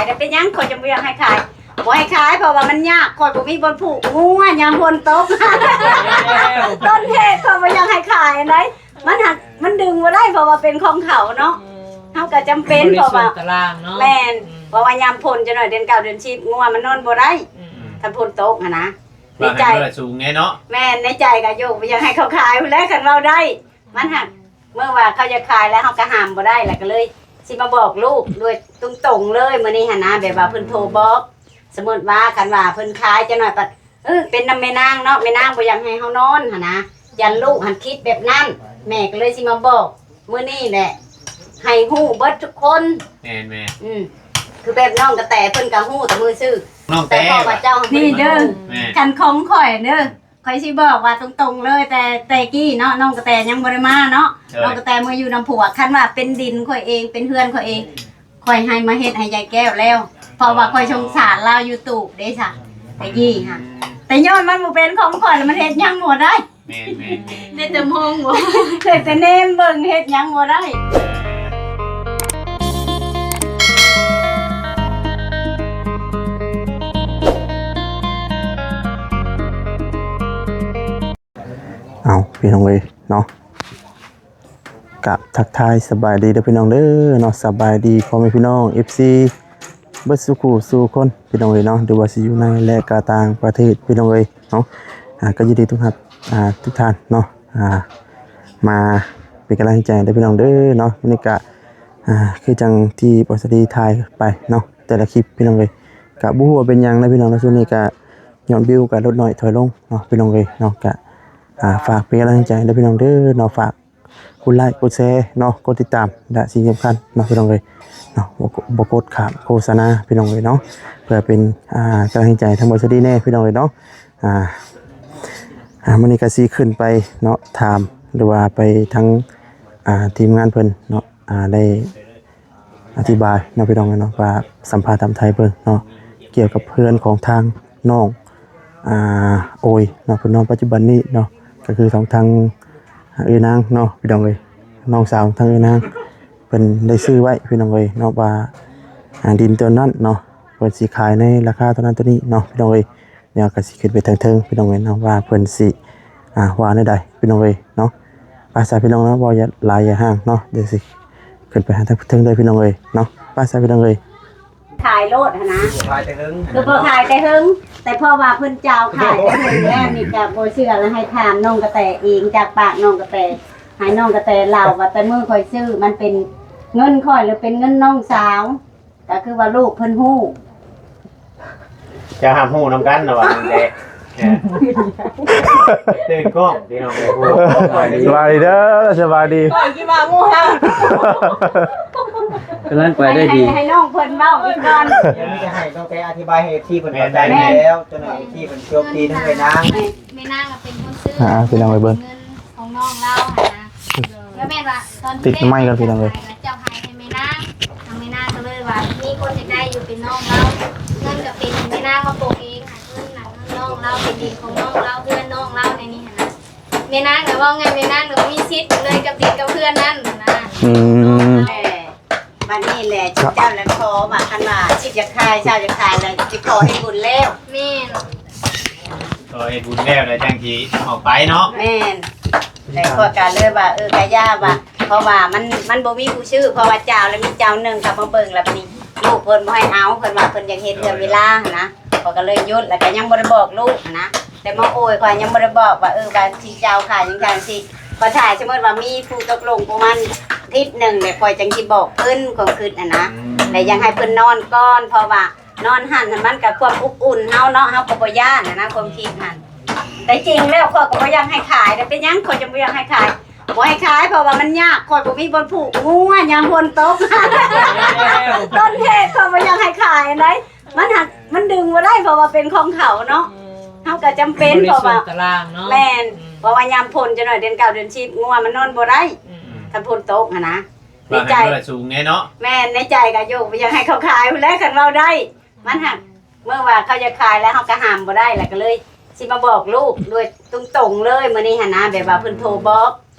ແຕ່ເປັນຫຍັງຂ້ອຍຈັ່ງບໍ່ຢາກໃຫ້ຂາຍ? ບໍ່ໃຫ້ຂາຍ ເພາະວ່າມັນຍາກ ຂ້ອຍບໍ່ມີບ່ອນຜູກງົວຍາມຝົນຕົກ. ຕົ້ນເຫດຂ້ອຍບໍ່ຢາກໃຫ້ຂາຍອັນໃດ ມັນຫາກ ມັນດຶງບໍ່ໄດ້ ເພາະວ່າເປັນຂອງເຂົາເນາະ. ອືມ ເຮົາກໍຈຳເປັນ ເພາະວ່າ ຕາລາງເນາະ. ແມ່ນ ອືມ ເພາະວ່າຍາມຝົນຈັກໜ້ອຍ ເດືອນເກົ້າເດືອນສິບ ງົວມັນນອນບໍ່ໄດ້. ອືມ ຄັນຝົນຕົກຫັ້ນນະ. ໃນໃຈ ວ່າມັນບໍ່ໄດ້ສູງແນ່ເນາະ. ແມ່ນ ໃນໃຈກໍໂຍກ ບໍ່ຢາກໃຫ້ເຂົາຂາຍພຸ້ນແຫຼະ ຄັນເວົ້າໄດ້. ມັນຫາກ ເມື່ອວ່າເຂົາຢາກຂາຍແລ້ວ ເຮົາກໍຫ້າມບໍ່ໄດ້ ແລ້ວກໍເລີຍຊິມາບອກລູກໂດຍຕົງໆເລີຍ ມື້ນີ້ຫັ້ນນະ. ແບບວ່າເພິ່ນໂທບອກ ສົມມຸດວ່າ ຄັນວ່າເພິ່ນຂາຍຈັກໜ້ອຍ ປະ ເອີ ເປັນນຳແມ່ນາງເນາະ ແມ່ນາງບໍ່ຢາກໃຫ້ເຮົານອນຫັ້ນນະ ຢ້ານລູກຫັ້ນຄິດແບບນັ້ນ. ແມ່ກໍເລີຍຊິມາບອກມື້ນີ້ແຫຼະ ໃຫ້ຮູ້ເບິດທຸກຄົນ. ແມ່ນໆ ອືມ ຄືແບບນ້ອງກະແຕເພິ່ນກໍຮູ້ແຕ່ມື້ຊື້ ນ້ອງແຕ ແຕ່ເພາະວ່າເຈົ້າ ນີ້ເດີ ແມ່ນ ຄັນຂອງຂ້ອຍເດີ ຂ້ອຍຊິບອກວ່າຕົງໆເລີຍ ແຕ່ແຕ່ກີ້ເນາະ ນ້ອງກະແຕຍັງບໍ່ໄດ້ມາເນາະ. ໂດຍ ນ້ອງກະແຕມາຢູ່ນຳຜົວ ຄັນວ່າເປັນດິນຂ້ອຍເອງ ເປັນເຮືອນຂ້ອຍເອງ ຂ້ອຍໃຫ້ມາເຮັດໃຫ້ຍາຍແກ້ວແລ້ວ ເພາະວ່າຂ້ອຍສົງສານລາວຢູ່ຕູບເດ້ຊະ ແຕ່ກີ້ຫັ້ນ. ແຕ່ຍ້ອນມັນບໍ່ເປັນຂອງຂ້ອຍ ແລ້ວມັນເຮັດຫຍັງບໍ່ໄດ້. ແມ່ນໆໆ ໄດ້ແຕ່ມອງບໍ່ ໄດ້ແຕ່ແນມເບິ່ງ ເຮັດຫຍັງບໍ່ໄດ້. ເອົາ ພີ່ນ້ອງເອີຍເນາະ ກະທັກທາຍສະບາຍດີເດີພີ່ນ້ອງເດີເນາະ. ສະບາຍດີພໍ່ແມ່ພີ່ນ້ອງ ເອັຟຊີ ເບິດສູ່ຄູ່ສູ່ຄົນພີ່ນ້ອງເອີຍເນາະ ຫຼືວ່າຊິຢູ່ໃນ ແລະ ກະຕ່າງປະເທດພີ່ນ້ອງເອີຍເນາະ. ອາ ກໍຍິນດີຕ້ອນຮັບ ອາ ທຸກທ່ານເນາະ ອາ ມາເປັນກຳລັງໃຈໃຫ້ພີ່ນ້ອງເດີເນາະ. ມື້ນີ້ກະ ອາ ຄືຈັ່ງທີ່ບ່າວສາລີຖ່າຍໄປເນາະ ແຕ່ລະຄລິບພີ່ນ້ອງເອີຍ ກະບໍ່ຮູ້ວ່າເປັນຫຍັງນະພີ່ນ້ອງເນາະ. ຊ່ວງນີ້ກະຍອດວິວກະລົດນ້ອຍຖອຍລົງເນາະພີ່ນ້ອງເອີຍເນາະ. ກະ ອາ ຝາກເປັນກຳລັງໃຈໃຫ້ພີ່ນ້ອງເດີເນາະ ຝາກ ກົດໄລກົດແຊເນາະ ກົດຕິດຕາມ ແລະ ສິ່ງສຳຄັນເນາະ ພີ່ນ້ອງເອີຍເນາະ ບໍ່ ບໍ່ກົດຂ້າມໂຄສະນາ ພີ່ນ້ອງເອີຍເນາະ ເພື່ອເປັນ ອ່າ ກຳລັງໃຈທາງບ່າວສາລີແດ່ ພີ່ນ້ອງເອີຍເນາະ. ອ່າ ອ່າ ມື້ນີ້ກໍຊິຂຶ້ນໄປເນາະ ຖາມ ຫຼືວ່າໄປທາງ ອ່າ ທີມງານເພິ່ນເນາະ ອ່າ ໄດ້ ອະທິບາຍເນາະ ພີ່ນ້ອງເນາະ ວ່າສຳພາດຖາມໄຖ່ເພິ່ນເນາະ ກ່ຽວກັບເຮືອນຂອງທາງນ້ອງ ອ່າ ໂອຍເນາະ ເພິ່ນເນາະ ປັດຈຸບັນນີ້ເນາະ ກໍຄືຂອງທາງ ອ່າ ເອື້ອຍນາງເນາະ ພີ່ນ້ອງເອີຍ ນ້ອງສາວທາງເອື້ອຍນາງ ເພິ່ນໄດ້ຊື້ໄວ້ ພີ່ນ້ອງເອີຍເນາະ ວ່າ ອ່າ ດິນຕົວນັ້ນເນາະ ເພິ່ນຊິຂາຍໃນລາຄາເທົ່ານັ້ນເທົ່ານີ້ເນາະ ພີ່ນ້ອງເອີຍ. ດຽວກໍຊິຂຶ້ນໄປເທິງໆ ພີ່ນ້ອງເອີຍເນາະ ວ່າເພິ່ນຊິ ອ່າ ວ່າແນວໃດ ພີ່ນ້ອງເອີຍເນາະ. ໄປຊະ ພີ່ນ້ອງເນາະ ເວົ້າຫຼາຍຢ່າຫ່າງເນາະ ດຽວຊິຂຶ້ນໄປຫາທາງເທິງເດີ ພີ່ນ້ອງເອີຍເນາະ. ໄປຊະ ພີ່ນ້ອງເອີຍ ຂາຍໂລດຫັ້ນນະ ຂາຍແຕ່ເຫິງ ຄືບໍ່ຂາຍແຕ່ເຫິງ ແຕ່ເພາະວ່າເພິ່ນຈາວຂາຍແຕ່ເຫິງແລ້ວ ນີ້ກໍບໍ່ເຊື່ອ ແລ້ວໃຫ້ຖາມນ້ອງກະແຕເອງ ຈາກປາກນ້ອງກະແຕ ໃຫ້ນ້ອງກະແຕເລົ່າວ່າ ແຕ່ມື້ຂ້ອຍຊື້ ມັນເປັນເງິນຂ້ອຍ ຫຼືເປັນເງິນນ້ອງສາວ? ກໍຄືວ່າລູກເພິ່ນຮູ້ ຈະຮັບຮູ້ນຳກັນລະວ່າ ແຕ່ຕື່ນກ້ອງພີ່ນ້ອງເອີຍ. ສະບາຍດີເດີ ສະບາຍດີ ກ່ອນຊິວ່າໝູ່ເຮົາ ກຳລັງໄປໄດ້ດີ ໃຫ້ ໃຫ້ນ້ອງເພິ່ນເວົ້າອີກກ່ອນ ດຽວນີ້ຈະໃຫ້ນ້ອງແຕອະທິບາຍໃຫ້ເອັຟຊີເພິ່ນເຂົ້າໃຈແລ້ວ ຈົນເອັຟຊີເພິ່ນໂຈມຕີນຳເອື້ອຍນາງ ແມ່ນາງກໍເປັນຄົນຊື້ ອ່າ ພີ່ນ້ອງໄປເບິ່ງ ເງິນຂອງນ້ອງລາວຫັ້ນນະ ກໍແມ່ນວ່າຕອນທີ່ ຕິດໄມກ່ອນພີ່ນ້ອງເອີຍ ເຈົ້າໃຫ້ ແມ່ນາງ ທາງແມ່ນາງກໍເລີຍວ່າ ມີຄົນຢາກໄດ້ຢູ່ເປັນນ້ອງລາວ ເງິນກໍເປັນແມ່ນາງມາປົກເອງ ເງິນນັ້ນເງິນນ້ອງລາວ ເປັນດິນຂອງນ້ອງລາວ ເຮືອນນ້ອງລາວໃນນີ້ຫັ້ນນະ. ແມ່ນາງກໍເວົ້າງ່າຍ ແມ່ນາງກໍບໍ່ມີສິດເລີຍກັບດິນກັບເຮືອນນັ້ນນະ. ອືມ ແຕ່ບັດນີ້ແຫຼະ ເຈົ້າລະຂໍວ່າ ຄັນວ່າສິດຢາກຂາຍ ຊາວຢາກຂາຍ ແລ້ວຊິຂໍເຮັດບຸນແລ້ວ. ແມ່ນ ຂໍເຮັດບຸນແລ້ວ ແລ້ວຈັ່ງຊິອອກໄປເນາະ. ແມ່ນ ແຕ່ຂ້ອຍກໍເລີຍວ່າ ເອີ ກະຢ່າວ່າ ເພາະວ່າມັນ ມັນບໍ່ມີຜູ້ຊື້ ເພາະວ່າເຈົ້າລະມີເຈົ້າໜຶ່ງເຂົ້າມາເບິ່ງ ແລ້ວບັດນີ້ລູກເພິ່ນບໍ່ໃຫ້ເອົາ ເພິ່ນວ່າເພິ່ນຢາກເຮັດເລື່ອງເວລາຫັ້ນນະ ຂ້ອຍກໍເລີຍຢຸດ ແລ້ວກໍຍັງບໍ່ໄດ້ບອກລູກຫັ້ນນະ ແຕ່ມາໂອຍ ຂ້ອຍຍັງບໍ່ໄດ້ບອກວ່າ ເອີ ວ່າຊິເຈົ້າຂາຍຫຍັງຈັ່ງຊີ້ ເພາະຖ້າສົມມຸດວ່າມີຜູ້ຕົກລົງປະມານທິດໜຶ່ງ ແລ້ວຂ້ອຍຈັ່ງຊິບອກເພິ່ນ ຄວາມຄິດຫັ້ນນະ ແລ້ວຢາກໃຫ້ເພິ່ນນອນກ່ອນ ເພາະວ່າ ນອນຫັ້ນ ມັນກໍຄວາມອົບອຸ່ນເຮົາເນາະ ເຮົາກໍບໍ່ຢ້ານຫັ້ນນະ ຄວາມຄິດຫັ້ນ. ແຕ່ຈິງແລ້ວຂ້ອຍກໍບໍ່ຢາກໃຫ້ຂາຍ ແຕ່ເປັນຫຍັງຂ້ອຍຈຶ່ງບໍ່ຢາກໃຫ້ຂາຍ? ບໍ່ໃຫ້ຂາຍ ເພາະວ່າມັນຍາກ ຂ້ອຍບໍ່ມີບ່ອນຜູກງົວຍາມຝົນຕົກ. ຕົ້ນເຫດຂ້ອຍບໍ່ຢາກໃຫ້ຂາຍອັນໃດ ມັນຫາກ ມັນດຶງບໍ່ໄດ້ ເພາະວ່າເປັນຂອງເຂົາເນາະ ເຮົາກໍຈຳເປັນ ເພາະວ່າ ຕາລາງເນາະ ແມ່ນ ເພາະວ່າຍາມຝົນຈັກໜ້ອຍ ເດືອນເກົ້າເດືອນສິບ ງົວມັນນອນບໍ່ໄດ້ ຄັນຝົນຕົກຫັ້ນນະ. ໃນໃຈ ວ່າໃຫ້ບໍ່ໄດ້ສູງແນ່ເນາະ ແມ່ນ ໃນໃຈກໍໂຍກ ບໍ່ຢາກໃຫ້ເຂົາຂາຍພຸ້ນແຫຼະ ຄັນເວົ້າໄດ້ ມັນຫາກ ເມື່ອວ່າເຂົາຢາກຂາຍແລ້ວ ເຮົາກໍຫ້າມບໍ່ໄດ້ ແລ້ວກໍເລີຍຊິມາບອກລູກໂດຍຕົງໆເລີຍມື້ນີ້ຫັ້ນນະ ແບບວ່າເພິ່ນໂທບອກ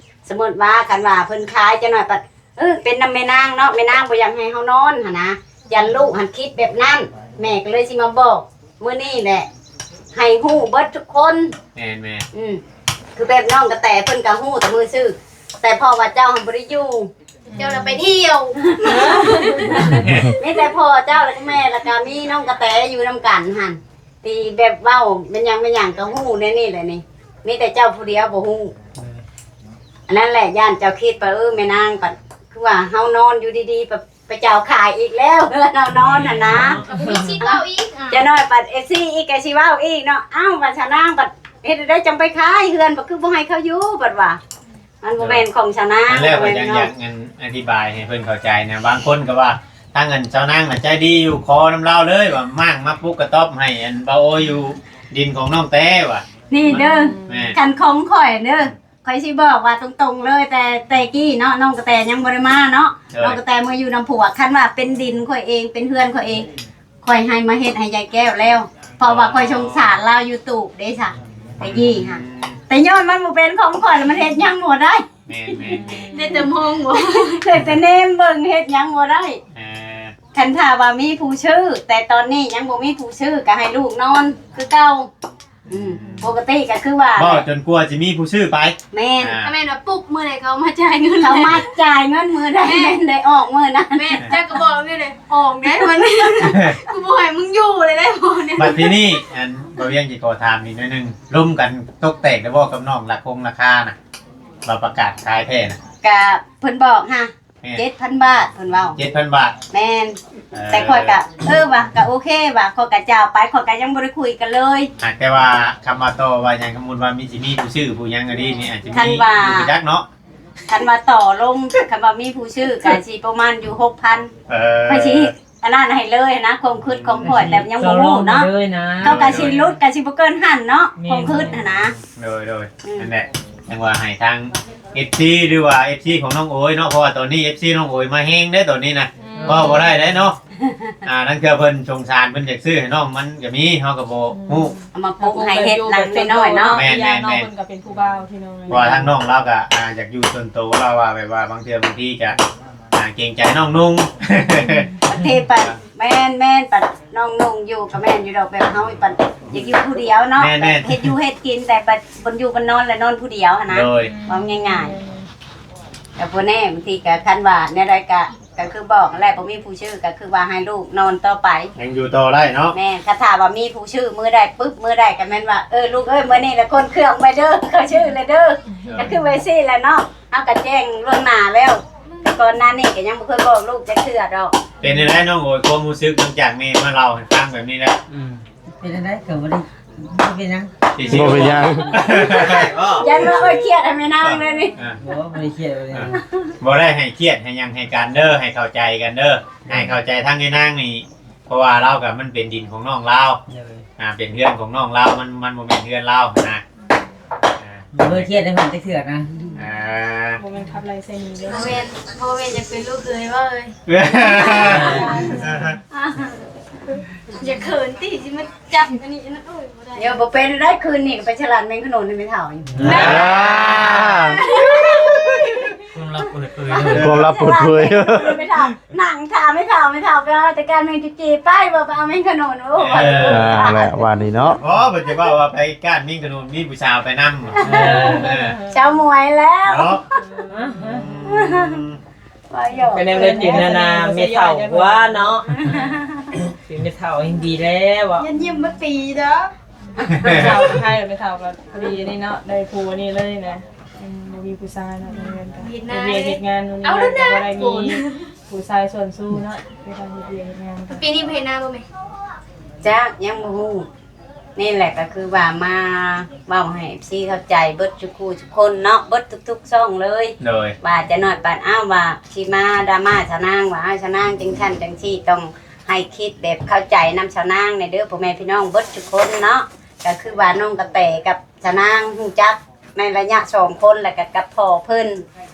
ສົມມຸດວ່າ ຄັນວ່າເພິ່ນຂາຍຈັກໜ້ອຍ ປະ ເອີ ເປັນນຳແມ່ນາງເນາະ ແມ່ນາງບໍ່ຢາກໃຫ້ເຮົານອນຫັ້ນນະ ຢ້ານລູກຫັ້ນຄິດແບບນັ້ນ ແມ່ກໍເລີຍຊິມາບອກມື້ນີ້ແຫຼະ ໃຫ້ຮູ້ເບິດທຸກຄົນ. ແມ່ນໆ ອືມ ຄືແບບນ້ອງກະແຕເພິ່ນກໍຮູ້ແຕ່ມື້ຊື່ ແຕ່ເພາະວ່າເຈົ້າຫັ້ນບໍ່ໄດ້ຢູ່ ເຈົ້າລະໄປທ່ຽວ ມີແຕ່ພໍ່ເຈົ້າ ແລ້ວກໍແມ່ ແລ້ວກໍມີນ້ອງກະແຕຢູ່ນຳກັນຫັ້ນ ທີ່ແບບເວົ້າແມ່ນຫຍັງແມ່ນຫຍັງກໍຮູ້ແນວນີ້ແຫຼະນີ້ ມີແຕ່ເຈົ້າຜູ້ດຽວບໍ່ຮູ້. ອັນນັ້ນແຫຼະ ຢ້ານເຈົ້າຄິດໄປ ເອີ ແມ່ນາງ ປະ ຄືວ່າເຮົານອນຢູ່ດີໆ ປະ ໄປເຈົ້າຂາຍອີກແລ້ວ ເຮືອນເຮົານອນຫັ້ນນະ ກໍບໍ່ມີສິດເວົ້າອີກ ອ່ະ ຈະໜ້ອຍບັດເອັຟຊີອີກກໍຊິເວົ້າອີກເນາະ ອ້າວ ບັດຊາວນາງບັດເຮັດໃດຈັ່ງໄປຂາຍເຮືອນ ບັດຄືບໍ່ໃຫ້ເຂົາຢູ່ ບັດວ່າ ມັນບໍ່ແມ່ນຂອງຊາວນາງ ແລ້ວກໍຍັງຢາກອັນອະທິບາຍໃຫ້ເພິ່ນເຂົ້າໃຈນະ ບາງຄົນກໍວ່າທາງອັນຊາວນາງນະໃຈດີຢູ່ ຂໍນຳລາວເລີຍວ່າມ້າງມາປຸກກະຕ໊ອບໃຫ້ອັນບ່າວໂອຢູ່ດິນຂອງນ້ອງແຕ້ວ່າ ນີ້ເດີ ແມ່ນ ຄັນຂອງຂ້ອຍເດີ ຂ້ອຍຊິບອກວ່າຕົງໆເລີຍ ແຕ່ແຕ່ກີ້ເນາະ ນ້ອງກະແຕຍັງບໍ່ໄດ້ມາເນາະ ໂດຍ ນ້ອງກະແຕເມື່ອຢູ່ນຳຜົວ ຄັນວ່າເປັນດິນຂ້ອຍເອງ ເປັນເຮືອນຂ້ອຍເອງ ຂ້ອຍໃຫ້ມາເຮັດໃຫ້ຍາຍແກ້ວແລ້ວ ເພາະວ່າຂ້ອຍສົງສານລາວຢູ່ຕູບເດ້ຊະ ແຕ່ກີ້ຫັ້ນ ແຕ່ຍ້ອນມັນບໍ່ເປັນຂອງຂ້ອຍ ແລ້ວມັນເຮັດຫຍັງບໍ່ໄດ້. ແມ່ນໆໆ ໄດ້ແຕ່ມອງບໍ່ ໄດ້ແຕ່ແນມເບິ່ງ ເຮັດຫຍັງບໍ່ໄດ້. ເອີ ຄັນຖ້າວ່າມີຜູ້ຊື້ ແຕ່ຕອນນີ້ຍັງບໍ່ມີຜູ້ຊື້ ກໍໃຫ້ລູກນອນຄືເກົ່າ. ອືມ ປົກກະຕິກໍຄືວ່າ ເວົ້າຈົນກວ່າຊິມີຜູ້ຊື້ໄປ. ແມ່ນ ອ່າ ຖ້າແມ່ນວ່າປຸບມື້ໃດເຂົາມາຈ່າຍເງິນ ເຂົາມາຈ່າຍເງິນມື້ໃດ ແມ່ນ ແມ່ນໄດ້ອອກມື້ນັ້ນ. ແມ່ນ ຈັກກໍບອກນີ້ເດ້ ອອກເດ້ມື້ນີ້ ກູບໍ່ໃຫ້ມຶງຢູ່ເລີຍເດ້ມື້ນີ້. ບັດທີນີ້ ອັນ ບ່າວວຽງຊິຂໍຖາມອີກໜ້ອຍໜຶ່ງ ລົມກັນຕົກແຕກແລ້ວບໍ່ກັບນ້ອງລາຄົງລາຄານະ ວ່າປະກາດຂາຍແທ້ນະ? ກະເພິ່ນບອກຫາ ແມ່ນ ເຈັດພັນບາດ ເພິ່ນເວົ້າ ເຈັດພັນບາດ. ແມ່ນ ເອີ ແຕ່ຂ້ອຍກະ ເອີ ວ່າກະໂອເຄວ່າ ຂ້ອຍກະຈະເອົາໄປ ຂ້ອຍກະຍັງບໍ່ໄດ້ຄຸຍກັນເລີຍ. ຫາກແຕ່ວ່າຄຳວ່າຕໍ່ວ່າຫຍັງ ສົມມຸດວ່າມີ ຊິມີຜູ້ຊື້ຜູ້ຫຍັງກໍດີນີ້ ອາດຈະມີ ຄັນວ່າ ຢູ່ປະຈັກເນາະ ຄັນວ່າຕໍ່ລົງ ຄັນວ່າມີຜູ້ຊື້ກະຊິປະມານຢູ່ຫົກພັນ. ເອີ ຂ້ອຍຊິອັນນັ້ນໃຫ້ເລີຍນະ ຄວາມຄິດຂອງຂ້ອຍ ແຕ່ຍັງບໍ່ຮູ້ເນາະ ເຂົາກະຊິຫຼຸດ ກະຊິບໍ່ເກີນຫັ້ນເນາະ ຄວາມຄິດຫັ້ນນະ. ໂດຍໆ ອືມ ນັ້ນແຫຼະ ຈັ່ງວ່າໃຫ້ທາງເອັຟຊີ ຫຼືວ່າເອັຟຊີຂອງນ້ອງໂອຍເນາະ ເພາະວ່າຕອນນີ້ເອັຟຊີນ້ອງໂອຍມາແຮງເດ້ຕອນນີ້ນະ ອືມ ເວົ້າບໍ່ໄດ້ເດ້ເນາະ. ອ່າ ລາງເທື່ອເພິ່ນສົງສານ ເພິ່ນຢາກຊື້ໃຫ້ນ້ອງມັນກໍມີ ເຮົາກໍບໍ່ຮູ້ ເອົາມາປຸກໃຫ້ເຮັດຫຼັງນ້ອຍໆເນາະ. ແມ່ນໆໆ ເພິ່ນກໍເປັນຜູ້ບ່າວທີ່ນ້ອງ ເພາະວ່າທາງນ້ອງລາວກໍ ອ່າ ຢາກຢູ່ສ່ວນໂຕ ລາວວ່າແບບວ່າບາງເທື່ອບາງທີກໍ ອ່າ ເກງໃຈນ້ອງນຸ່ງ ບາງທີປະ ແມ່ນໆ ປະ ນ້ອງນຸ່ງຢູ່ກໍແມ່ນຢູ່ດອກ ແບບເຮົາປະ ຢາກຢູ່ຜູ້ດຽວເນາະ ແມ່ນໆ ແບບເຮັດຢູ່ເຮັດກິນ ແຕ່ປະ ບ່ອນຢູ່ບ່ອນນອນແລ້ວນອນຜູ້ດຽວຫັ້ນນະ ໂດຍ ເວົ້າງ່າຍໆ ແຕ່ບໍ່ແນ່ ບາງທີກໍຄັນວ່າແນວໃດກໍ ກໍຄືບອກຫັ້ນແຫຼະ ບໍ່ມີຜູ້ຊື້ກໍຄືວ່າໃຫ້ລູກນອນຕໍ່ໄປ ຍັງຢູ່ຕໍ່ໄດ້ເນາະ. ແມ່ນ ຄັນຖ້າວ່າມີຜູ້ຊື້ມື້ໃດປຶບ ມື້ໃດກໍແມ່ນວ່າ ເອີ ລູກເອີຍ ມື້ນີ້ລະຂົນເຄື່ອງໄປເດີ ເຂົາຊື້ແລ້ວເດີ ກໍຄືໄວ້ຊີ້ແຫຼະເນາະ. ເຮົາກໍແຈ້ງລ່ວງໜ້າແລ້ວ ແຕ່ກ່ອນໜ້ານີ້ກໍຍັງບໍ່ເຄີຍບອກລູກຈັກເທື່ອດອກ. ເປັນຈັ່ງໃດນ້ອງໂອຍ ຄວາມຮູ້ສຶກຫຼັງຈາກແມ່ມາເລົ່າໃຫ້ຟັງແບບນີ້ແລ້ວ? ອືມ ເປັນຈັ່ງໃດກໍບໍ່ໄດ້ ບໍ່ເປັນຫຍັງ ບໍ່ເປັນຫຍັງ ຢ້ານວ່າຂ້ອຍຄຽດໃຫ້ແມ່ນາງເລີຍນີ້. ອ່າ ບໍ່ ບໍ່ໄດ້ຄຽດ ບໍ່ໄດ້ຄຽດ ອ່າ ບໍ່ໄດ້ໃຫ້ຄຽດໃຫ້ຫຍັງໃຫ້ກັນເດີ ໃຫ້ເຂົ້າໃຈກັນເດີ ໃຫ້ເຂົ້າໃຈທາງແມ່ນາງນີ້ ເພາະວ່າລາວກໍມັນເປັນດິນຂອງນ້ອງລາວ ໂດຍ ອ່າ ເປັນເຮືອນຂອງນ້ອງລາວ ມັນ ມັນບໍ່ແມ່ນເຮືອນລາວຫັ້ນນະ. ອ່າ ບໍ່ເຄີຍຄຽດໃຫ້ເພິ່ນຈັກເທື່ອນະ. ອ່າ ບໍ່ແມ່ນຂັບໄລ່ໃສ່ໜີເດີ ບໍ່ແມ່ນ ບໍ່ແມ່ນຢາກເປັນລູກເຂີຍເວົ້າເອີຍ ຢ່າເຂີນຕິ ຊິມາຈັບອັນນີ້ອັນນັ້ນ ໂອ້ຍ ບໍ່ໄດ້ ດຽວບໍ່ເປັນໄດ້ ຄືນນີ້ກໍໄປສະຫຼາດແມງຂະໜູນໃຫ້ແມ່ເຖົ້າຢູ່. ອ່າ ຄວາມລັບເປີດເຜີຍ ຄວາມລັບເປີດເຜີຍ ແມ່ເຖົ້າ ນັ່ງຖ້າແມ່ເຖົ້າ ແມ່ເຖົ້າໄປເອົາແຕ່ການແມງຈີ່ໆ ໄປ ບໍ່ໄປເອົາແມງຂະໜູນ ໂອ້ຍ ເອີ ອ່າ ແຫຼະວ່ານີ້ເນາະ ອໍ ເພິ່ນຈະເວົ້າວ່າໄປກ້ານແມງຂະໜູນ ມີຜູ້ສາວໄປນຳ ເອີ ເອີ ສາວໝວຍແລ້ວເນາະ ອືມ ວ່າຫຍອກ ກໍແນວໄດ້ຈິນຕະນາແມ່ເຖົ້າວ່າເນາະ ເປັນແມ່ເຖົ້າແຮ່ງດີແລ້ວ ຢ່າຍິ້ມມາຕີເດີ ແມ່ເຖົ້າໃຫ້ ແມ່ເຖົ້າກໍພໍດີນີ້ເນາະ ໄດ້ຜົວນີ້ເລີຍນະ ອືມ ບໍ່ມີຜູ້ຊາຍເນາະ ເຮັດວຽກເຮັດງານ ເອົາແລ້ວນະ ບໍ່ໄດ້ມີຜູ້ຊາຍສ່ວນຊູ້ເນາະ ໄປທາງເຮັດວຽກເຮັດງານ ປີນີ້ບໍ່ເຮັດນາບໍ່ແມ່? ຈັກ ຍັງບໍ່ຮູ້ ນີ້ແຫຼະກໍຄືວ່າມາເວົ້າໃຫ້ເອັຟຊີເຂົ້າໃຈເບິດທຸກຄູ່ທຸກຄົນເນາະ ເບິດທຸກໆຊ່ອງເລີຍ ໂດຍ ວ່າຈະໜ້ອຍປານ ອ້າວ ວ່າຊິມາດຣາມາຊານາງ ວ່າ ອ້າວ ຊານາງຈັ່ງຊັ້ນຈັ່ງຊີ້ ຕ້ອງໃຫ້ຄິດແບບເຂົ້າໃຈນຳຊານາງແດ່ເດີ ພໍ່ແມ່ພີ່ນ້ອງເບິດທຸກຄົນເນາະ ກໍຄືວ່ານ້ອງກະແຕກັບຊານາງຮູ້ຈັກ ໃນໄລຍະສອງຄົນ ແລ້ວກໍກັບພໍ່ເພິ່ນ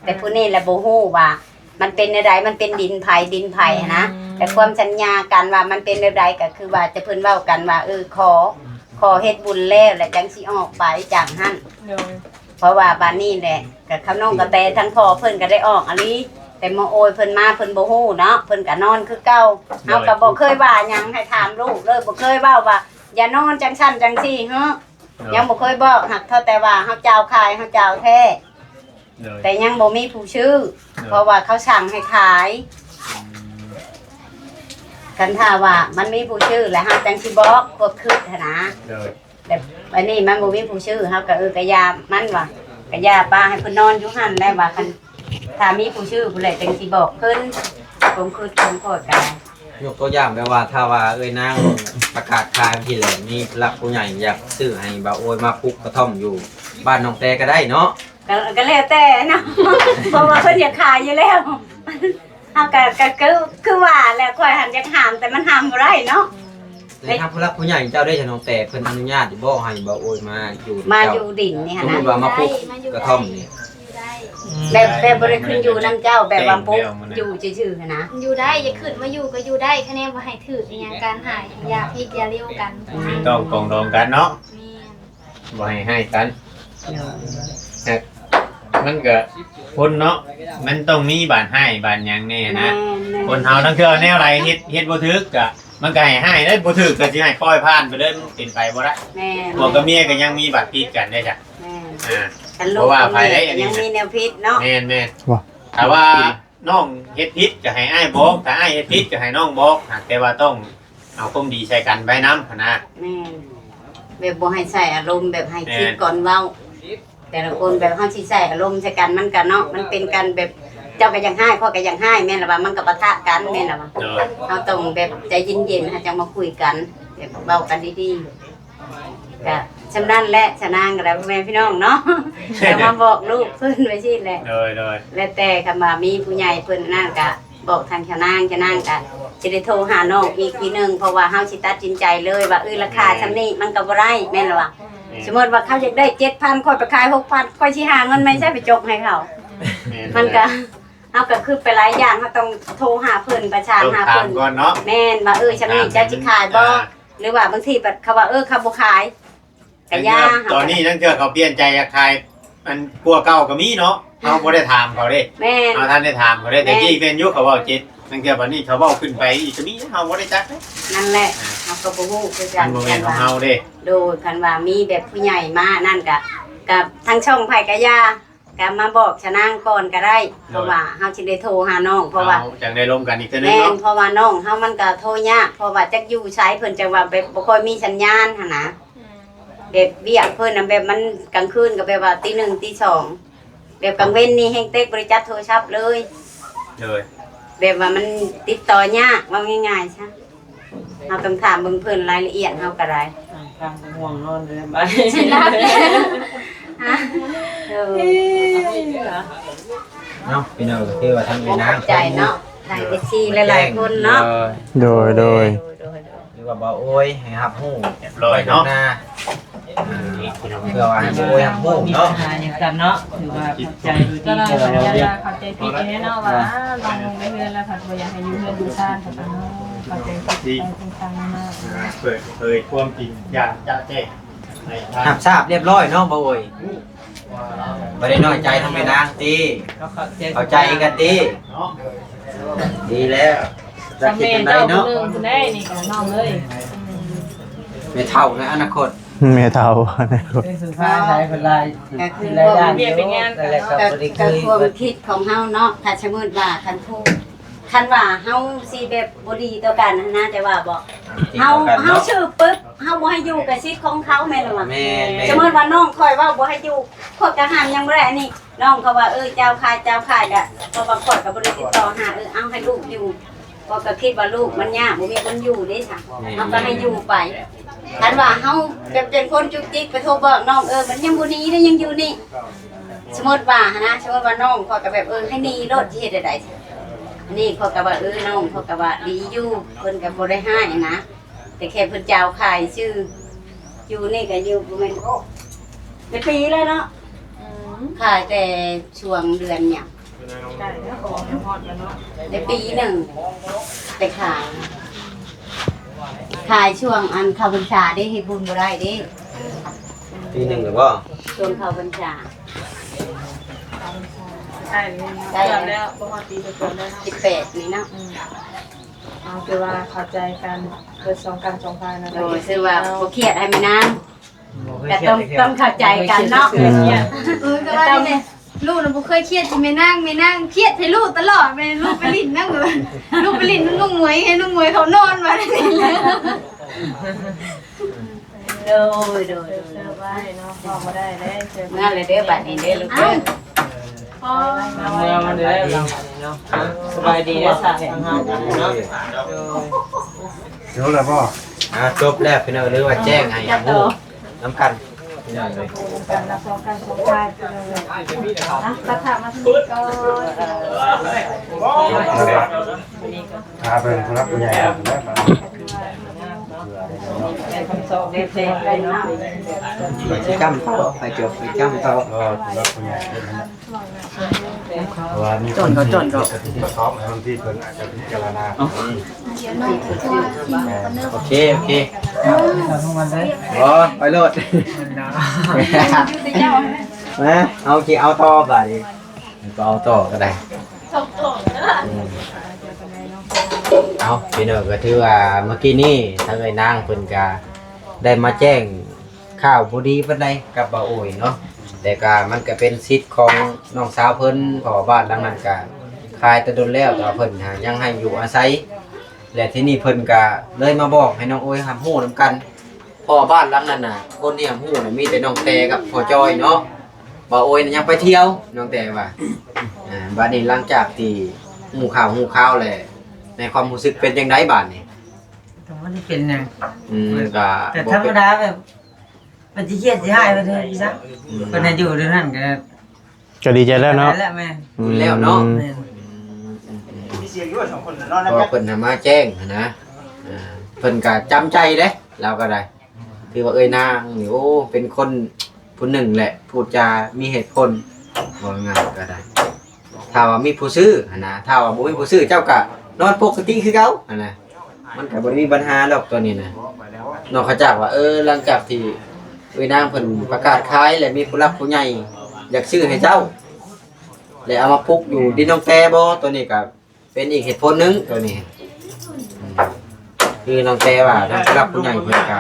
ແຕ່ຜູ້ນີ້ລະບໍ່ຮູ້ວ່າມັນເປັນແນວໃດ ມັນເປັນດິນໃຜດິນໃຜຫັ້ນນະ ອືມ ແຕ່ຄວາມສັນຍາກັນວ່າມັນເປັນແນວໃດ ກໍຄືວ່າຈະເພິ່ນເວົ້າກັນວ່າ ເອີ ຂໍ ຂໍເຮັດບຸນແລ້ວ ແລ້ວຈັ່ງຊິອອກໄປຈາກຫັ້ນ ໂດຍ ເພາະວ່າບາດນີ້ແຫຼະ ກໍເຂົານ້ອງກະແຕ ທັງພໍ່ເພິ່ນກໍໄດ້ອອກອີ່ຫຼີ ຕ່ໝໍໂອຍເພິ່ນມາ ເພິ່ນບໍ່ຮູ້ເນາະ ເພິ່ນກໍນອນຄືເກົ່າ. ໂດຍ ເຮົາກໍບໍ່ເຄີຍວ່າຫຍັງ ໃຫ້ຖາມລູກເລີຍ ບໍ່ເຄີຍເວົ້າວ່າຢ່ານອນຈັ່ງຊັ້ນຈັ່ງຊີ້ເຮີ້ ໂດຍ ຍັງບໍ່ເຄີຍບອກ. ຫາກເທົ່າແຕ່ວ່າເຮົາຈາວຂາຍ ເຮົາຈາວແທ້ ໂດຍ ແຕ່ຍັງບໍ່ມີຜູ້ຊື້ ໂດຍ ເພາະວ່າເຂົາສັ່ງໃຫ້ຂາຍ. ອືມ ຄັນຖ້າວ່າມັນມີຜູ້ຊື້ແລ້ວ ເຮົາຈັ່ງຊິບອກຄວາມຄິດຫັ້ນນະ. ໂດຍ ແບບອັນນີ້ມັນບໍ່ມີຜູ້ຊື້ ເຮົາກໍ ເອີ ກະຢ່າມັນວ່າ ກະຢ່າປະໃຫ້ເພິ່ນນອນຢູ່ຫັ້ນແຫຼະວ່າ. ຄັນຖ້າມີຜູ້ຊື້ພຸ້ນແຫຼະ ຈັ່ງຊິບອກເພິ່ນ. ຄວາມຄິດຂອງຂ້ອຍກໍ ຍົກຕົວຢ່າງແບບວ່າ ຖ້າວ່າເອື້ອຍນາງປະກາດຂາຍທີ່ແຫຼະ ມີຜູ້ຫຼັກຜູ້ໃຫຍ່ຢາກຊື້ໃຫ້ບ່າວໂອຍມາປູກກະທ່ອມຢູ່ບ້ານນ້ອງແຕກໍໄດ້ເນາະ. ກໍ ກໍແລ້ວແຕ່ເນາະ ເພາະວ່າເພິ່ນຢາກຂາຍຢູ່ແລ້ວ. ເຮົາກໍ ກໍຄື ຄືວ່າແຫຼະ ຂ້ອຍຫັ້ນຢາກຫ້າມ ແຕ່ມັນຫ້າມບໍ່ໄດ້ເນາະ. ແຕ່ທາງຜູ້ຫຼັກຜູ້ໃຫຍ່ເຈົ້າເດ້ ຊະນ້ອງແຕ ເພິ່ນອະນຸຍາດຢູ່ບໍ່ ໃຫ້ບ່າວໂອຍມາຢູ່ ມາຢູ່ດິນນີ້ຫັ້ນນະ? ສົມມຸດວ່າມາປູກກະທ່ອມນີ້ ຢູ່ໄດ້ ແບບ ແບບບໍ່ໄດ້ຂຶ້ນຢູ່ນຳເຈົ້າ ແບບວ່າປູກຢູ່ຊື່ໆຫັ້ນນະ? ຢູ່ໄດ້ ຢາກຂຶ້ນມາຢູ່ກໍຢູ່ໄດ້ ຄະແນນບໍ່ໃຫ້ຖືກອີ່ຫຍັງກັນ ຫາ ຢ່າຜິດຢ່າລຽວກັນ ບໍ່ຕ້ອງປອງດອງກັນເນາະ. ແມ່ນ ບໍ່ໃຫ້ຮ້າຍກັນ. ໂດຍ ແຕ່ມັນກະຄົນເນາະ ມັນຕ້ອງມີບາດຮ້າຍບາດຫຍັງແດ່ນະ. ແມ່ນໆ ຄົນເຮົາລາງເທື່ອແນວໃດເຮັດ ເຮັດບໍ່ຖືກກະ ມັນກະໃຫ້ຮ້າຍເດ້ ບໍ່ຖືກກະຊິໃຫ້ປ່ອຍຜ່ານໄປເລີຍ ມັນເປັນໄປບໍ່ໄດ້. ແມ່ນ ຜົວກັບເມຍກະຍັງມີບາດຜິດກັນເດ້ຈ້ະ. ແມ່ນ ອ່າ ຄັນລູກ ບໍ່ວ່າໃຜເດ້ ອັນນີ້ ຍັງມີແນວຜິດເນາະ. ແມ່ນໆ ວ່າ ຖ້າວ່າ ນ້ອງເຮັດຜິດກໍໃຫ້ອ້າຍບອກ ຖ້າອ້າຍເຮັດຜິດກໍໃຫ້ນ້ອງບອກ ຫາກແຕ່ວ່າຕ້ອງເອົາຄວາມດີໃສ່ກັນໄວ້ນຳຫັ້ນນະ. ແມ່ນ ແບບບໍ່ໃຫ້ໃຊ້ອາລົມ ແບບໃຫ້ ແມ່ນ ຄິດກ່ອນເວົ້າ. ແຕ່ລະຄົນແບບເຮົາຊິໃຊ້ອາລົມໃສ່ກັນ ມັນກະເນາະ ມັນເປັນກັນແບບ ເຈົ້າກໍຢາກຮ້າຍ ຂ້ອຍກໍຢາກຮ້າຍ ແມ່ນລະວ່າ ມັນກໍປະທະກັນ ແມ່ນລະວ່າ. ໂດຍ ເຮົາຕ້ອງແບບໃຈເຢັນໆ ເຮົາຈັ່ງມາຄຸຍກັນ ແບບເວົ້າກັນດີໆ. ກະສ່ຳນັ້ນແຫຼະ ຊະນາງກໍໄດ້ ພໍ່ແມ່ພີ່ນ້ອງເນາະ ກໍມາບອກລູກເພິ່ນໄວ້ຊີ້ແຫຼະ. ໂດຍໆ ແລ້ວແຕ່ ຄັນວ່າມີຜູ້ໃຫຍ່ເພິ່ນນັ້ນ ກະບອກທາງຊະນາງ ຊະນາງກະຊິໄດ້ໂທຫານ້ອງອີກທີໜຶ່ງ ເພາະວ່າເຮົາຊິຕັດສິນໃຈເລີຍວ່າ ເອີ ລາຄາ ແມ່ນ ສ່ຳນີ້ມັນກໍບໍ່ໄດ້ ແມ່ນລະວ່າ. ແມ່ນ ສົມມຸດວ່າເຂົາຢາກໄດ້ເຈັດພັນ ຂ້ອຍໄປຂາຍຫົກພັນ ຂ້ອຍຊິຫາເງິນມາໃສໄປຈົກໃຫ້ເຂົາ? ແມ່ນ ມັນກະ ເຮົາກໍຄິດໄປຫຼາຍຢ່າງ ເຮົາຕ້ອງໂທຫາເພິ່ນ ປະສານຫາເພິ່ນ ຕ້ອງຖາມກ່ອນເນາະ. ແມ່ນ ວ່າ ເອີ ສ່ຳນີ້ເຈົ້າຊິຂາຍບໍ່? ອ່າ ຫຼືວ່າບາງທີບັດເຂົາວ່າ ເອີ ເຂົາບໍ່ຂາຍ ກະຢ່າ. ຕອນນີ້ລາງເທື່ອເຂົາປ່ຽນໃຈຢາກຂາຍ ອັນກວ່າເກົ່າກໍມີເນາະ ເຮົາບໍ່ໄດ້ຖາມເຂົາເດ້. ແມ່ນ ເຮົາບໍ່ທັນໄດ້ຖາມເຂົາເດ້. ແມ່ນ ແຕ່ກີ້ແມ່ນຢູ່ ເຂົາເວົ້າເຈັດ ລາງເທື່ອບັດນີ້ເຂົາເວົ້າຂຶ້ນໄປອີກກໍມີ ເຮົາບໍ່ໄດ້ຈັກເດ້. ນັ້ນແຫຼະ ອ່າ ເຮົາກໍບໍ່ຮູ້ຄືກັນ ມັນບໍ່ແມ່ນຂອງເຮົາເດ້. ໂດຍ ຄັນວ່າມີແບບຜູ້ໃຫຍ່ມານັ້ນກະ ກະທາງຊ່ອງໃຜກະຢ່າ ກະມາບອກຊະນາງກ່ອນກໍໄດ້. ໂດຍ ເພາະວ່າເຮົາຊິໄດ້ໂທຫານ້ອງ ເພາະວ່າ ເຮົາຈັ່ງໄດ້ລົມກັນອີກເທື່ອໜຶ່ງເນາະ. ແມ່ນ ເພາະວ່ານ້ອງເຮົາມັນກໍໂທຍາກ ເພາະວ່າຈັກຢູ່ໃສ ເພິ່ນຈັ່ງວ່າແບບບໍ່ຄ່ອຍມີສັນຍານຫັ້ນນະ. ອືມ ແບບວຽກເພິ່ນນະ ແບບມັນກາງຄືນກໍແບບວ່າຕີໜຶ່ງຕີສອງ ແບບກາງເວັນນີ້ແຮ່ງເຕັກ ບໍ່ໄດ້ຈັບໂທລະສັບເລີຍ. ໂດຍ ແບບວ່າມັນຕິດຕໍ່ຍາກ ເວົ້າງ່າຍໆຊະ. ເຮົາຕ້ອງຖາມເບິ່ງເພິ່ນລາຍລະອຽດເຮົາກໍໄດ້. ອ່າ ຟັງກໍງ່ວງນອນເລີຍບາດນີ້ ຊິຫຼັບແລ້ວ. ຮະ ເອີ ເນາະ ພີ່ນ້ອງ ກໍຄືວ່າທາງເອື້ອຍນາງ ຂອບໃຈເນາະ ທາງເອັຟຊີຫຼາຍໆຄົນເນາະ. ໂດຍ ໂດຍ ໂດຍ ໂດຍ ຫຼືວ່າບ່າວໂອຍໃຫ້ຮັບຮູ້ ຮຽບຮ້ອຍເນາະ ໄປເນາະ. ອ່າ ເພື່ອວ່າໃຫ້ບ່າວໂອຍຮັບຮູ້ເນາະ ບໍ່ມີບັນຫາຫຍັງກັນເນາະ. ຖືວ່າຂອບໃຈຢູ່ດີ ກໍລະ ຂອບໃຈຜິດແນ່ເນາະ ວ່າ ອ່າ ນ້ອງລົງໄປເຮືອນແລ້ວ ພັດບໍ່ຢາກໃຫ້ຢູ່ເຮືອນຢູ່ຊານ ກໍຕ້ອງເນາະ ເຂົ້າໃຈຜິດໄປຕ່າງໆນານາ. ອ່າ ເປີດເຜີຍຄວາມຈິງຢ່າງຈະແຈ້ງໃຫ້ທ່ານຮັບຊາບຮຽບຮ້ອຍເນາະ ບ່າວໂອຍ. ບໍ່ໄດ້ນ້ອຍໃຈທາງແມ່ນາງຕິ ເຂົ້າໃຈກັນຕິເນາະ. ດີແລ້ວ ຈັກຊິເປັນໃດເນາະ ສຳເລັດເຈົ້າຜູ້ໜຶ່ງພຸ້ນເດ້ນີ້ກະນ້ອງເອີຍ. ແມ່ເຖົ້າໃນອະນາຄົດ ແມ່ເຖົ້າໃນອະນາຄົດ ເປັນສຸພາໄສເພິ່ນຫຼາຍ ກໍຄື ຫຼາຍດ້ານຢູ່ ແລ້ວກໍບໍ່ໄດ້ ກໍ ກໍຄວາມຄິດຂອງເຮົາເນາະ. ຖ້າສົມມຸດວ່າຄັນຜູ້ ຄັນວ່າເຮົາຊິແບບບໍ່ດີຕໍ່ກັນຫັ້ນນະ ແຕ່ວ່າບໍ່ ເຮົາ ເຮົາຊື້ປຶບ ເຮົາບໍ່ໃຫ້ຢູ່ກໍສິດຂອງເຂົາ ແມ່ນບໍ່ວະ? ແມ່ນໆ ສົມມຸດວ່ານ້ອງຂ້ອຍເວົ້າບໍ່ໃຫ້ຢູ່ ຂ້ອຍກໍຫ້າມຫຍັງບໍ່ໄດ້. ອັນນີ້ນ້ອງເຂົາວ່າ ເອີ ເຈົ້າຂາຍ ເຈົ້າຂາຍ ກໍເພາະວ່າຂ້ອຍກໍບໍ່ໄດ້ຕິດຕໍ່ຫາ ເອີ ເອົາໃຫ້ລູກຢູ່ ຂ້ອຍກໍຄິດວ່າລູກມັນຍາກ ບໍ່ມີຄົນຢູ່ເດ້ຊະ ແມ່ນໆ ເຮົາກໍໃຫ້ຢູ່ໄປ. ຄັນວ່າເຮົາແບບເປັນຄົນຈຸກຈິກ ໄປໂທບອກນ້ອງ ເອີ ມັນຍັງບໍ່ໜີເດ້ ຍັງຢູ່ນີ້. ສົມມຸດວ່າຫັ້ນນະ ສົມມຸດວ່ານ້ອງຂ້ອຍກໍແບບ ເອີ ໃຫ້ໜີໂລດ ຊິເຮັດແນວໃດ? ອັນນີ້ຂ້ອຍກໍວ່າ ເອີ ນ້ອງຂ້ອຍກໍວ່າດີຢູ່ ເພິ່ນກໍບໍ່ໄດ້ຮ້າຍນະ ແຕ່ແຄ່ເພິ່ນຈາວຂາຍຊື່. ຢູ່ນີ້ກໍຢູ່ປະມານ ໂອ້ ໄດ້ປີແລ້ວເນາະ. ອືມ ຂາຍແຕ່ຊ່ວງເດືອນຫຍັງ ໃກ້ແລ້ວ ຂອງຮອດແລ້ວເນາະ ໄດ້ປີໜຶ່ງ ໄປຂາຍ ຂາຍຊ່ວງອັນເຂົ້າພັນສາເດ້ ເຮັດບຸນບໍ່ໄດ້ເດ້. ປີໜຶ່ງແລ້ວບໍ່? ຊ່ວງເຂົ້າພັນສາ. ໄດ້ແລ້ວ ເກືອບແລ້ວ ບໍ່ຮອດປີ ເກືອບແລ້ວເນາະ ສິບແປດນີ້ເນາະ. ອືມ ເອົາ ຖືວ່າເຂົ້າໃຈກັນເບິດສອງການສອງຝ່າຍນະ. ໂດຍ ຖືວ່າບໍ່ຄຽດໃຫ້ແມ່ນາງ ກໍຕ້ອງ ຕ້ອງເຂົ້າໃຈກັນເນາະ. ອືມ ເອີ ກໍວ່ານີ້ແຫຼະ ລູກນະບໍ່ເຄີຍຄຽດຊິແມ່ນາງ ແມ່ນາງຄຽດໃຫ້ລູກຕະຫຼອດ. ແມ່ນລູກໄປຫຼິ້ນນຳ ລູກໄປຫຼິ້ນນຳນ້ອງໝວຍ ໃຫ້ນ້ອງໝວຍເຂົານອນວ່ານີ້. ໂດຍ ໂດຍ ໂດຍ ເຊີບໄວ້ເນາະ ເວົ້າບໍ່ໄດ້ເດ້ ເຊີບ ເມືອແລ້ວເດີ ບາດນີ້ເດີລູກເດີ. ເອົາ ເມືອມັນເດີເນາະ. ສະບາຍດີເດີ ສາທາງເຮົາເນາະ. ໂດຍ ຈົບແລ້ວບໍ່? ອ່າ ຈົບແລ້ວພີ່ນ້ອງ ຫຼືວ່າແຈ້ງໃຫ້ຮູ້ນຳກັນ ພີ່ນ້ອງເອີຍ. ນຳກັນນະ ພ້ອມກັນ ພ້ອມກັນ ພີ່ນ້ອງເອີຍ. ອ່ະ ຕັດພາບມາທາງນີ້ກ່ອນ. ພາເບິ່ງຜູ້ຫຼັກຜູ້ໃຫຍ່ເນາະ. ໄປຊິຈ້ຳຕໍ່ ໄປຈົບ ໄປຈ້ຳຕໍ່. ເອີ ຜູ້ຫຼັກຜູ້ໃຫຍ່ເພິ່ນນັ້ນນະ ເພາະວ່າມີຄົນທີ່ ທີ່ປະກອບໃຫ້ບາງທີເພິ່ນອາດຈະພິຈາລະນາ. ໂອເຄ ໂອເຄ ບໍ່ ໄປໂລດ. ມາ ເຮົາຊິເອົາຕໍ່ບາດນີ້ ກໍເອົາຕໍ່ກໍໄດ້. ອືມ ເອົາ ພີ່ນ້ອງ ກໍຖືວ່າເມື່ອກີ້ນີ້ທາງເອື້ອຍນາງເພິ່ນກໍໄດ້ມາແຈ້ງຂ່າວບໍ່ດີປານໃດກັບບ່າວໂອຍເນາະ, ແຕ່ກໍມັນກໍເປັນສິດຂອງນ້ອງສາວເພິ່ນ ເພາະວ່າບ້ານຫຼັງນັ້ນກໍຂາຍແຕ່ດົນແລ້ວ ແຕ່ວ່າເພິ່ນຫາຍັງໃຫ້ຢູ່ອາໄສ ແລະ ທີນີ້ເພິ່ນກໍເລີຍມາບອກໃຫ້ນ້ອງໂອຍຮັບຮູ້ນຳກັນ. ເພາະວ່າບ້ານຫຼັງນັ້ນນະ ຄົນທີ່ຮັບຮູ້ນະ ມີແຕ່ນ້ອງແຕ່ກັບພໍ່ຈ້ອຍເນາະ. ບ່າວໂອຍນະ ຍັງໄປທ່ຽວ ນ້ອງແຕ່ວ່າ. ອ່າ ບາດນີ້ຫຼັງຈາກທີ່ຮູ້ຂ່າວຮູ້ຂ່າວແລ້ວ ໃນຄວາມຮູ້ສຶກເປັນຈັ່ງໃດບາດນີ້? ກໍບໍ່ໄດ້ເປັນຫຍັງ. ອືມ ກໍ ກໍທຳມະດາ ແບບ ມັນຊິຄຽດຊິຮ້າຍໄປເລີຍຊະ. ອືມ ເພິ່ນໃຫ້ຢູ່ເທົ່ານັ້ນກໍ ກໍດີໃຈແລ້ວເນາະ. ແລ້ວແມ່ນ ອືມ ແລ້ວເນາະ. ແມ່ນ ອືມ ເພາະວ່າເພິ່ນຫາມາແຈ້ງຫັ້ນນະ. ອ່າ ເພິ່ນກໍຈຳໃຈເດ້ ລາວກໍໄດ້. ຖືວ່າເອື້ອຍນາງນີ້ ໂອ້ ເປັນຄົນຜູ້ໜຶ່ງແຫຼະ ພູດຈາມີເຫດຜົນ ເວົ້າງ່າຍໆກໍໄດ້. ຖ້າວ່າມີຜູ້ຊື້ຫັ້ນນະ ຖ້າວ່າບໍ່ມີຜູ້ຊື້ ເຈົ້າກໍນອນປົກກະຕິຄືເກົ່າຫັ້ນນະ, ມັນກໍບໍ່ໄດ້ມີບັນຫາດອກຕົວນີ້ນະ. ນອກຈາກວ່າ ເອີ ຫຼັງຈາກທີ່ເອື້ອຍນາງເພິ່ນປະກາດຂາຍ ແລະ ມີຜູ້ຫຼັກຜູ້ໃຫຍ່ຢາກຊື້ໃຫ້ເຈົ້າ ແລະ ເອົາມາປຸກຢູ່ດິນນ້ອງແຕ່ບໍ່ ຕົວນີ້ກໍ ເປັນອີກເຫດຜົນໜຶ່ງຕົວນີ້. ອືມ ຄືນ້ອງແຕ່ວ່າທາງຜູ້ຫຼັກຜູ້ໃຫຍ່ເພິ່ນກະ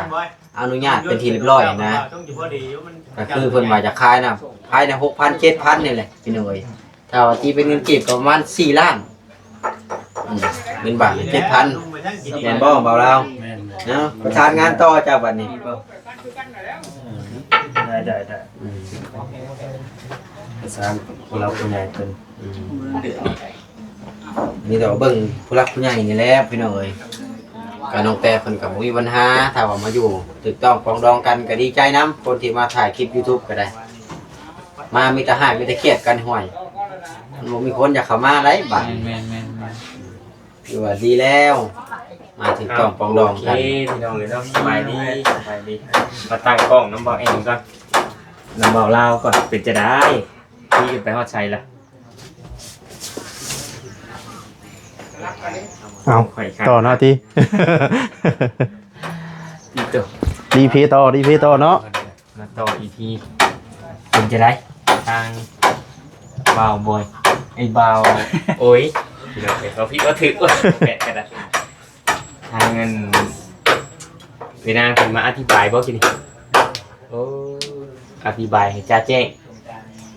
ອະນຸຍາດເປັນທີ່ຮຽບຮ້ອຍນະ, ກໍຄືເພິ່ນວ່າຈະຂາຍນະ ພາຍໃນຫົກພັນ ເຈັດພັນນີ້ແຫຼະພີ່ນ້ອງເອີຍ. ຖ້າວ່າຕີເປັນເງິນກີບກໍປະມານສີ່ລ້ານ. ອືມ ເງິນບາດເຈັດພັນແມ່ນບໍ່ ບ່າວລາວ? ແມ່ນ ເນາະ ປະສານງານຕໍ່ເຈົ້າບັດນີ້. ໄດ້ ໄດ້ ໄດ້. ອືມ ປະສານຜູ້ຫຼັກຜູ້ໃຫຍ່ເພິ່ນ. ອືມ ມີແຕ່ວ່າເບິ່ງຜູ້ຫຼັກຜູ້ໃຫຍ່ນີ້ແຫຼະພີ່ນ້ອງເອີຍ. ກະນ້ອງແຕ່ເພິ່ນກໍບໍ່ມີບັນຫາ ຖ້າວ່າມາຢູ່ຖືກຕ້ອງປອງດອງກັນ ກໍດີໃຈນຳ. ຄົນທີ່ມາຖ່າຍຄລິບຢູທູບກໍໄດ້ ມາມີແຕ່ຮ້າຍມີແຕ່ຄຽດກັນ ຫ້ວຍ ມັນບໍ່ມີຄົນຢາກເຂົ້າມາໄດ໋ບາດ. ແມ່ນໆໆ ຖືວ່າດີແລ້ວ ມາຖືກຕ້ອງປອງດອງກັນ. ໂອເຄ ພີ່ນ້ອງເອີຍເນາະ ສະບາຍດີ ສະບາຍດີ. ມາຕັ້ງກ້ອງນຳບ່າວແອງກ່ອນ ນຳບ່າວລາວກ່ອນ. ເປັນຈັ່ງໃດ ຂີ່ກັນໄປຮອດໃສລະ? ເອົາ ຂ້ອຍຄັກ ຕໍ່ເນາະຕິ ອີໂຕ ດີພີຕໍ່ ດີພີຕໍ່ເນາະ. ມາຕໍ່ອີພີ ເປັນຈັ່ງໃດ ທາງບ່າວບອຍ ໄອ້ບ່າວໂອຍ ພີ່ນ້ອງເອີຍ ເວົ້າຜິດເວົ້າຖືກ ແປະກັນນະ. ທາງນັ້ນ ເວນາງເພິ່ນມາອະທິບາຍບໍ່ກີ້ນີ້? ໂອ້ ອະທິບາຍໃຫ້ຈະແຈ້ງ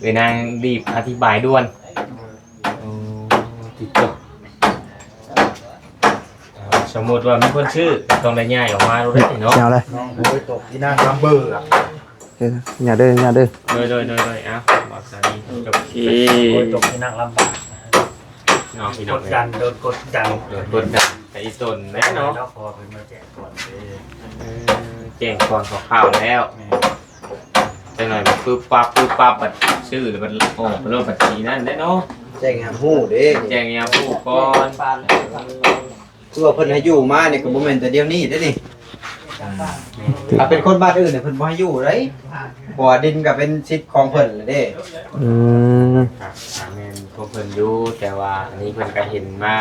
ເວນາງຣີບອະທິບາຍດ່ວນ. ໂອ້ ຕິດຕໍ່ ເອີ ສົມມຸດວ່າມີຄົນຊື້ ກໍຕ້ອງໄດ້ຍ້າຍອອກມາໂລດເດ້ເນາະ. ເອົາເລີຍ ນ້ອງໂອຍຕົກທີ່ນາງລຳເບີອະ. ເອີ ຢ່າເດີ ຢ່າເດີ. ໂດຍ ໂດຍ ໂດຍ ໂດຍ. ເອົ້າ ບອກສາມີ ໂອເຄ ໂອຍຕົກທີ່ນາງລຳບາກເນາະ ພີ່ນ້ອງ ກົດດັນ ໂດນກົດດັນ ໂດນກົດດັນ ແຕ່ອີຕົນແຫຼະເນາະ ເນາະ ເພາະວ່າເພິ່ນມາແຈ້ງກ່ອນເດ້. ເອີ ແຈ້ງກ່ອນຄາວໆແລ້ວ ແມ່ນ ຈັກໜ່ອຍປຶບປັບ ປຶບປັບ ບັດຊື້ແລ້ວບັດອອກໄປໂລດ ບັດຊິນັ້ນແຫຼະເນາະ. ແຈ້ງໃຫ້ຮູ້ເດ້ ແຈ້ງໃຫ້ຮູ້ກ່ອນ. ຄືວ່າເພິ່ນໃຫ້ຢູ່ມານີ້ກໍບໍ່ແມ່ນແຕ່ດຽວນີ້ເດ້ນີ້. ອືມ ຖ້າເປັນຄົນບ້ານອື່ນນີ້ເພິ່ນບໍ່ໃຫ້ຢູ່ເດ້ ເພາະວ່າດິນກໍເປັນສິດຂອງເພິ່ນແຫຼະເດ້. ອືມ ຄັບ ກໍແມ່ນຂອງເພິ່ນຢູ່ ແຕ່ວ່າອັນນີ້ເພິ່ນກໍເຫັນມາ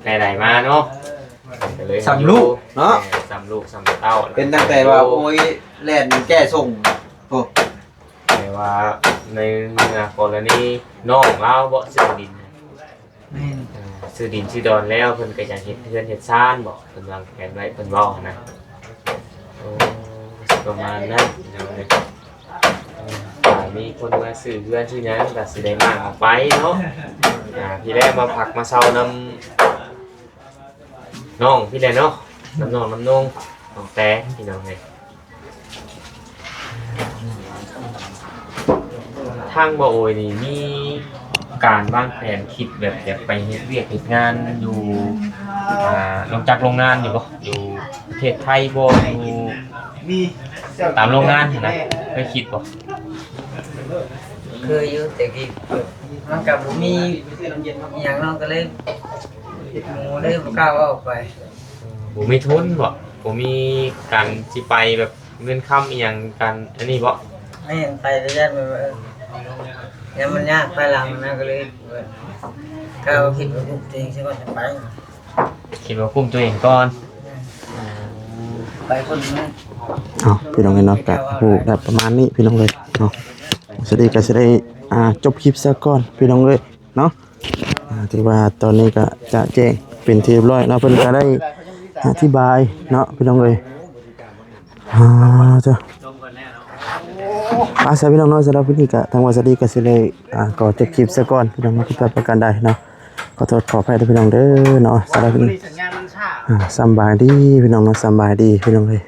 ແຕ່ໃດມາເນາະ ເພິ່ນກໍເລີຍໃຫ້ຢູ່ ສ່ຳລູກເນາະ ເອີ ສ່ຳລູກສ່ຳເຕົ້າ ເປັນຕັ້ງແຕ່ວ່າ ໂອ້ຍ ແລ່ນແກ່ສົ່ງ ໂອ້ ແຕ່ວ່າ ໃນເມື່ອກໍລະນີນ້ອງລາວເບາະຊື້ດິນ ແມ່ນ ເອີ ຊື້ດິນຊື້ດອນແລ້ວ ເພິ່ນກໍຢາກເຮັດເຮືອນເຮັດຊານເບາະ ເພິ່ນວາງແຜນໄວ້ ເພິ່ນເວົ້າຫັ້ນນະ. ໂອ້ ປະມານນັ້ນພີ່ນ້ອງເອີຍ. ອືມ ຖ້າມີຄົນມາຊື້ເຮືອນຊື້ຫຍັງກໍຊິໄດ້ມ້າງອອກໄປເນາະ. ອ່າ ທີ່ແລກມາພັກມາເຊົານຳ ນ້ອງພີ້ແຫຼະເນາະ ນຳນ້ອງນຳນົງ ນ້ອງແຕພີ່ນ້ອງເອີຍ. ທາງບ່າວໂອຍນີ້ມີການວາງແຜນຄິດແບບຢາກໄປເຮັດວຽກເຮັດງານຢູ່ ອ່າ ໂຮງຈັກໂຮງງານຢູ່ບໍ່? ຢູ່ປະເທດໄທບໍ່? ຢູ່ຕາມໂຮງງານຫັ້ນນະ ເຄີຍຄິດບໍ່? ເຄີຍຢູ່ ແຕ່ກີ້ມັນກໍບໍ່ມີອີ່ຫຍັງເນາະ ກໍເລີຍໝູ່ເລີຍບໍ່ກ້າເວົ້າອອກໄປ. ບໍ່ມີທຶນເບາະ? ບໍ່ມີການຊິໄປແບບເງິນຄຳອີ່ຫຍັງການອັນນີ້ເບາະ? ແມ່ນ ໄປແຕ່ຢ້ານແບບວ່າ ເອີ ຢ້ານມັນຍາກພາຍຫຼັງນະ ກໍເລີຍ ເອີ ກໍຄິດວ່າກຸ້ມຕົວເອງຊະກ່ອນຈັ່ງໄປ. ຄິດວ່າກຸ້ມຕົວເອງກ່ອນ. ແມ່ນ ໄປຄົນໜຶ່ງ. ເອົາ ພີ່ນ້ອງເອີຍເນາະ ກະຮູ້ໄດ້ປະມານນີ້ພີ່ນ້ອງເອີຍເນາະ. ສະດີກໍຊິໄດ້ ອ່າ ຈົບຄລິບຊະກ່ອນພີ່ນ້ອງເອີຍເນາະ. ອ່າ ຖືວ່າຕອນນີ້ກໍຈະແຈ້ງເປັນທີ່ຮຽບຮ້ອຍເນາະ ເພິ່ນກໍໄດ້ອະທິບາຍເນາະພີ່ນ້ອງເອີຍ. ອ່າ ເຈົ້າ ອ່າ ສະນັ້ນພີ່ນ້ອງເນາະ ສຳລັບຄລິບນີ້ກໍທາງບ່າວສະດີກໍຊິໄດ້ ອ່າ ຂໍຈົບຄລິບຊະກ່ອນພີ່ນ້ອງເນາະ ຜິດພາດປະການໃດເນາະ ຂໍໂທດຂໍອະໄພເດີພີ່ນ້ອງເດີເນາະ. ສຳລັບຄລິບນີ້ ອ່າ ສຳບາຍດີພີ່ນ້ອງເນາະ ສຳບາຍດີພີ່ນ້ອງເອີຍ.